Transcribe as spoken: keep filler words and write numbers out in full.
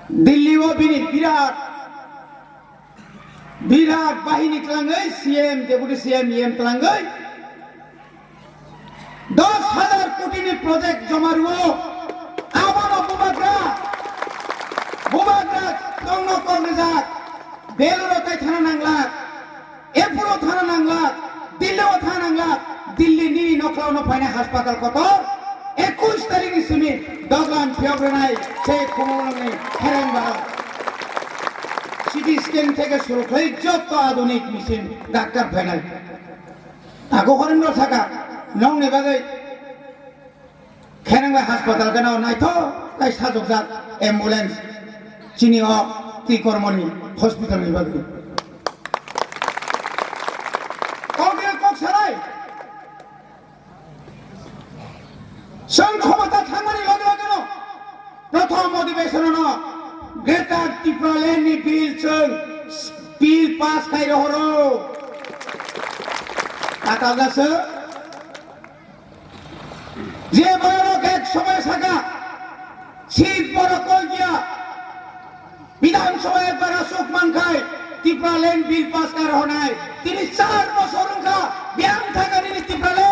Delhi o bini birat, birat bahini twlangwi C M, Deputy C M, E M twlangwi dos hajar koti ni project joma rwo. Abono bubagra, bubagra tongno kok rijak, Beluro tai thana nanglak. Ephulo thana nanglak, Dillio thana nanglak, Dilli nini nokhlao no phainai haspatal kotor, ekush tarikh ni simi doglam phiyok rwnai se khumulwngni khereng ba. C T scan theke suru khlai jotto adunik machine doctor phainai. Tago horemno saka, nongni bagwi Khenangbai haspatal gana o naithok khai sajokjak ambulance chini o twi kormoni hospital ni bagwi. Kok ya kok salai. Chwng khomota thangmani loge loge no prothom motivation no Greater Tipraland ni bill chwng bill pass khai rohoro. Katal da se Je borok ek somoy saka, seat borok koi giya, Bidhan Sabha ekbar aswk mankhai, Tipraland bill pass kar honai, tini char bosor wngkha, biyang thangani ni Tipraland.